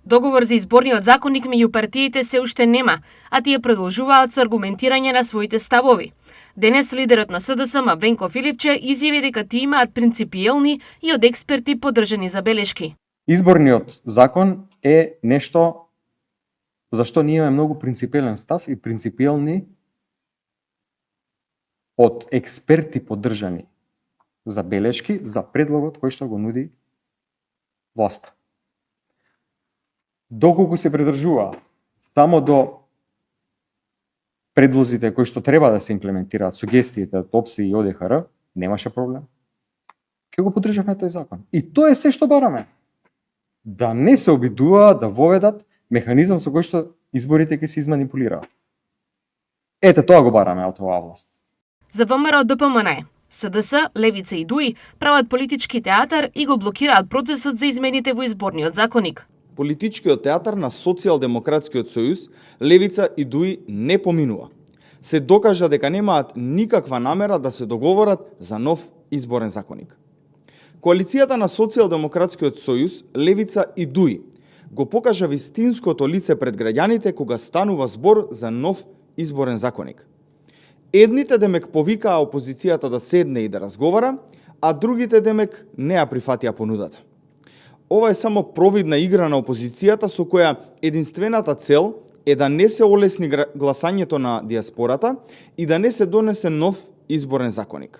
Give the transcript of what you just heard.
Договор за изборниот законник меѓу партиите се уште нема, а тие продолжуваат со аргументирање на своите ставови. Денес лидерот на СДСМ Венко Филипче изјави дека тие имаат принципиелни и од експерти поддржани забелешки. Изборниот закон е нешто за што ние имаме многу принципиелен став и принципиелни од експерти поддржани забелешки за предлогот кој што го нуди власта. Доколку се придржува само до предлозите кои што треба да се имплементираат, сугестиите од ОПСИ и ОДХР, немаше проблем. Ке го поддржавме тој закон. И тоа е се што бараме. Да не се обидуваат да воведат механизам со кој што изборите ќе се изманипулираат. Ете тоа го бараме од оваа власт. За ВМРО ДПМН, СДС, Левица и ДУИ прават политички театар и го блокираат процесот за измените во изборниот законник. Политичкиот театар на Социјалдемократскиот сојуз, Левица и ДУИ не поминува. Се докажа дека немаат никаква намера да се договорат за нов изборен законник. Коалицијата на Социјалдемократскиот сојуз, Левица и ДУИ го покажа вистинското лице пред граѓаните кога станува збор за нов изборен законник. Едните демек повикаа опозицијата да седне и да разговара, а другите демек не ја прифатија понудата. Ова е само провидна игра на опозицијата со која единствената цел е да не се олесни гласањето на диаспората и да не се донесе нов изборен законник.